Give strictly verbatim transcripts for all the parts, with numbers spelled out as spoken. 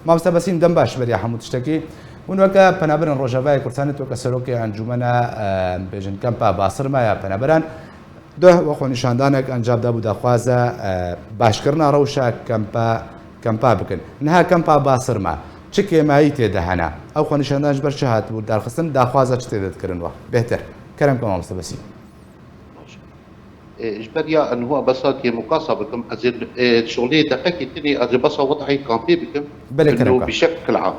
Mamoste Besîm, dem baş beriya hemû tiştekî. Hûn weke penaberên Rojavayê Kurdistanê, weke serokê encûmena, e, bêjin kempa Basirma ya penaberan, duh we xwenîşandanek encam dabû daxwaza, e, başkirina rewşa kempa, kempa bikin. Niha kempa Basirma çi kêmayî tê de hene? Ew xwenîşandan ji ber çi hatibû darxistin? Daxwaza çi tê de dikirin we? Bêhtir. Kerem ke mamoste Besîm. Baş. E, ji ber ya enho besa kêmûkasa bikim, ez ê, e, şolê deqekê tinê ez ê besa wed'ê kampê bikim. Belê, kerem ke. Bi şekil am.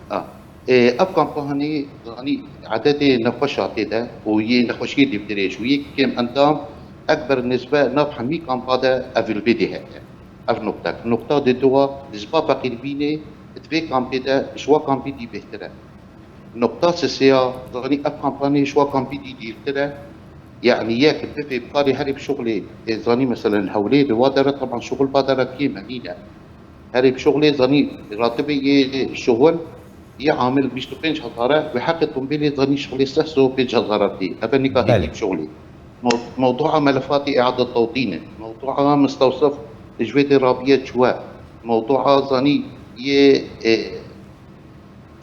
A. E, ev kampa hanî, zanî, ededê nexweşa tê de û yê nexweşiyê dîvdirêj û yê kêm endam ekber nisbe nav hemî kampa de ev li vê dê heye. Ev noktek. Nokta di dua, di ziba feqîrbînê, di vê kampê de, ji wa kampî dî bêhtir e. Nokta sisê ya, zanî ev kampanê ji wa kampî dî dîrtir e. Yanî yek bivê bikarê herê bi şuxulê, ê, zanî meselen hewlê li wa dere, teban şuxul va dere kêm e, nîne. Herê bi şuxulê, zanî ratibê yê şuxul yê amil bîst û pênc hezar e, wê heqê tombêlê, zanî şuxulê seh sed û pênc hezar e tê. Ev e nika hêdî bi şuxulê. Mo-, mewdua melefatê îade tewtîn e. Mewdua mistewsif ji vê tê rabiye çûye. Mewdua zanî yê, e,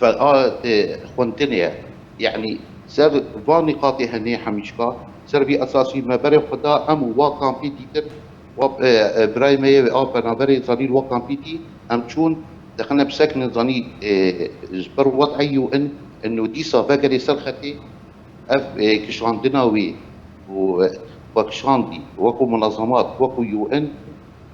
Ve a, e, xwendinê ye. Yanî ser van nîqatê hene hemîşka, ser vî esasî me berê xwe da em û wa kampî dîtir, wa, e, e, birayê me yê a penaberê zanîn wa kampî dî, em çûn, dixine bi sekinin zanî, e, ji ber wed'ê U N, ino dîsa vegerê ser xetê, ev, e, kişandina wî û, e, xwe kişandî, wekû munazemat, wekû U N,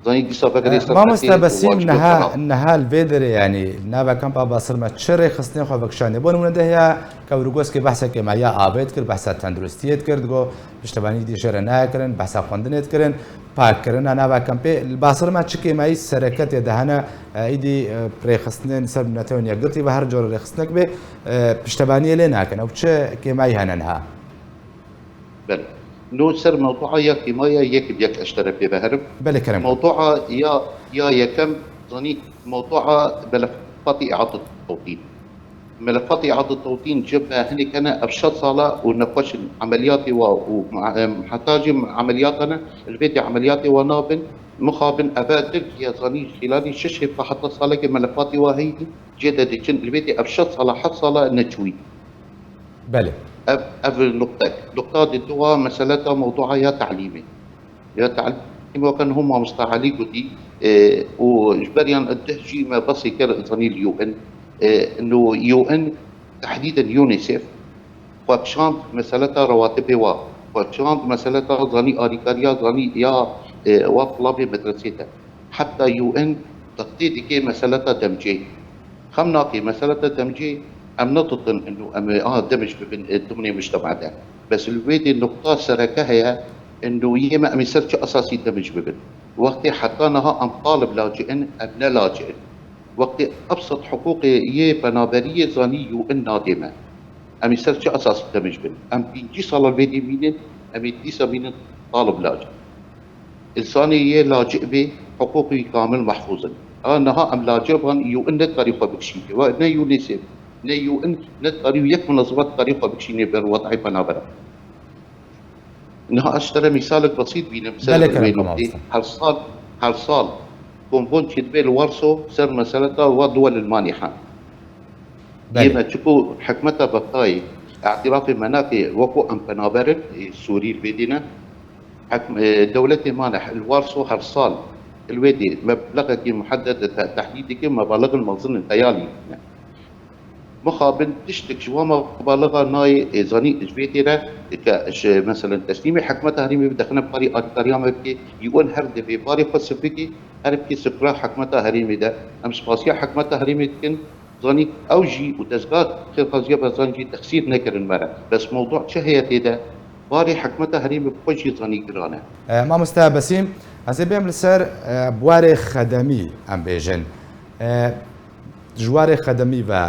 Zanî dîsa vegerê ser Mamoste xetê Besîm, û niha, niha li vê derê, yanî, nava kampa Basirma çi rêxistinên xwe vekişandiye? Bo nimûne de heya kewrûgoskê behsekê me ya avê dikir, behsa tenduristiyê dikir, digo piştevanî dî jê re nayê kirin, behsa xwendinê dikirin, pakkirina nava kampê. Li Basirma çi kêmayî sereke tê de hene, e, îdî, e, rêxistinên ser Netewên Yekgirtî ve her cor rêxistinek bê, e, piştevaniyê lê nakin. Ew çi kêmayî hene niha? Belê. No ser mewdua ya kêmaya yek bi yek ez te re pê ve herim. Belê, kerem. Mewdua ya, ya yekem, zanî, mewdua melefatê îade tewtîn. Melefatê îade tewtîn cem me hinek hene, ev şeş sala û nexweş in emeliyatê wa û ma-, em, heta jî emeliyat hene, li vê tê emeliyatê wa nabin, mixabin, eve Tirkiye zanî xîlalî şeş hêfa heta salekê melefatê wa heyî, cê de diçin, li vê tê ev şeş sala, heft sala neçûyî. Belê. Ev, ev nuqtek. Nuqta di dua meseleta mewdua ya te'lîmê. Ya te'lîm weke niho mamosta Elî gotî, e, û ji ber yan deh jî me behsê kir zanî li U N, e, no U N tehdîden UNICEF, xwe kişand meseleta rewatibê wa, xwe kişand meseleta zanî alîkariya zanî ya, e, wa tulabê medresê de. Heta U N diqtê dike meseleta demcê. Xem nake meseleta demcê, em neditin ino em ê aha demc bibin, e, dimnê mujtema de. Bes li wê dê nuqta sereke heye, ino yê me em ê ser çi esasî demc bibin? Wextê heta niha em talib laci'in, em ne laci'in. Wextê ebsat hiqûqê yê penaberiyê zanî U N nadê me. Em ê ser çi esasî demc bin? Em pêncî sala li vê dê mînin, em ê dîsa mînin talib laci'in. Însanê yê laci'bê hiqûqî kamil mehfûz in. A niha em laci'ban, U N nedikarî xwe bikişînê. Wa ne UNICEF, ne U N nedikarî û yek munazemat dikarî xwe bikişînê ber wed'ê penaberan. Niha ez ji te re mîsalek besît bînim ser Belê, kerem, wê nuqtê. Mamoste. Her sal, her sal konvonçê dibe li Warso ser meseleta wa duwel il maniha. Belê. Yê me çiku hikmeta Bektayê îtirafê me nake wekû em penaber in, ê, Sûrî li vê dî ne. Hek-, e, dewletê mane li Warso her sal li wê dê meblexekî muhedded te-, tehdîd dike, mebalixin mezin in, teyalî ne. Mixabin tiştek ji wan mebalixa nayê, e, zanî ji vê dê re ke ji, meselen, teslîmê hikmeta herêmê bidexine parî alîkariya me bike, U N her divê barê xwe sifikê, her bike sifra hikmeta herêmê de. Em spasiya hikmeta herêmê dikin, Zanî ew jî û dezgah xêrxwaziya Barzanî jî texsîr nekirin me re. Bes mewdû çi heye tê de? Barê hikmeta herêmê bi xwe jî zanî giran e. E, mamoste Besîm, ez ê bêm li ser, e, buwarê xedemî em bêjin. E, ji warê xedemî ve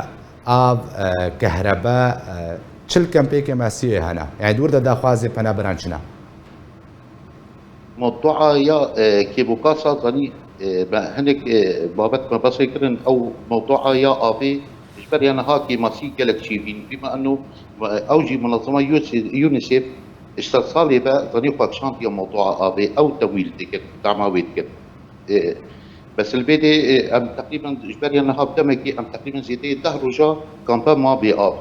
av, e, kehrebe, e, çi li kempê kêmasiyê hene? Yani di wir de daxwazê penaberan çi ne? Mewdua ya, e, kêbûkasa zanî, e, me hinek, e, babet me behsê kirin, ew mewdua ya avê ji ber ya niha kêmasî gelek şîvîn. Bîma eno, e, ew jî munezema UNICEF ji ser salê ve zanî xwe kişandiye mewdua avê, ew temwîl dikir, dama wê dikir. E, Bes li vê de, e, em teqrîben ji ber ya niha bi demekê em teqrîben zêdeyê deh roja kampa ma bê av.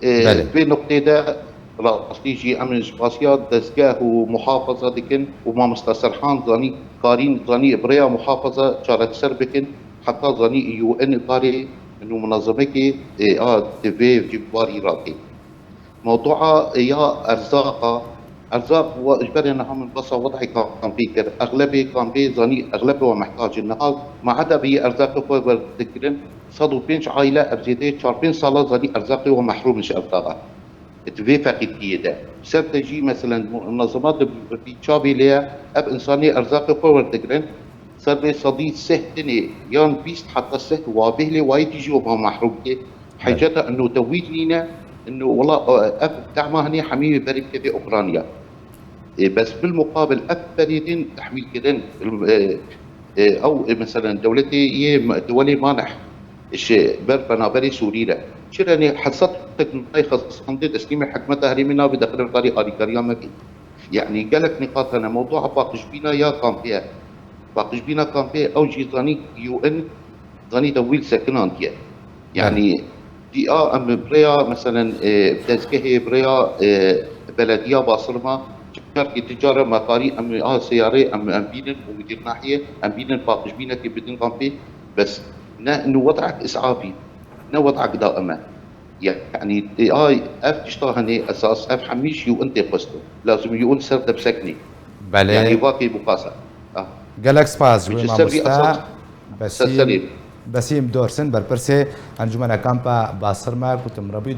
E, Belê. Vê noqtê de rastî jî em ji pasiya dezgeh û muhafaza dikin û mamosta Serhan zanî karîn zanî bi rêya muhafaza çareser bikin heta zanî U N karê nû munazemekê, e, a di vê cîbarî rakê. Mewdua ya erzaqa, erzaq we ji berê niha min basa wed'ê kampê kir. Exlebê kampê zanî exlebê we mehtac in. Niha ma heta bî erzaqê xwe werdigirin, sed û pênc aîle ev zêdeyê çar pênc sala zanî erzaqê we mehrûm in ji erzaqa. Di vê feqîrtiyê de. Ser te jî meselen munazema di bî çavê lê ye, ev insanê erzaqê xwe werdigirin, ser vê sedî sih tinê yan bîst heta sih wa bêhlê wayî tî jî we ba mehrûm kê. Heceta ino te wî nîne, ino wela, e, ev tehma hinê hemî wê berê bikevê Ukrayna. E, bes bil muqabil ev berê tên tehwîl kirin, e, e, ew, e, meselen dewletê yê me-, dewelê maneh ji ber penaberê Sûrî re. Çi re nê hesed tek nayê xesandê teslîmê hikûmeta herêmê nabê dexilin karî alîkariya me bî. Yanî gelek nîqat hene. Mewdua paqijbîna ya kampê ye. Paqijbîna kampê ew jî zanî U N zanî te wî li sekinandiye. Yanî dîa em bi rêya meselen, e, dezgehê bi rêya, e, belediya Basirma carkê ti cara me karî em a seyarê em, em bînin û mudir nahiyê em bînin paqijbînekê bidin kampê bes ne nu wed'ek is'afî ne wed'ek daim e. Yanî, e, ay, ev tişta hene esas, ev hemî ji U N tê xwestin. Lazim U N ser te biseknî. Belê. Yanî, vakê bû qasa. Ah. Gelek spas ji wê Ji ser vî mamosta. esas, Besîm, serserî. Besîm Dorsin, berpirsê Encûmena Kampa Basirma, ku tim rebî dû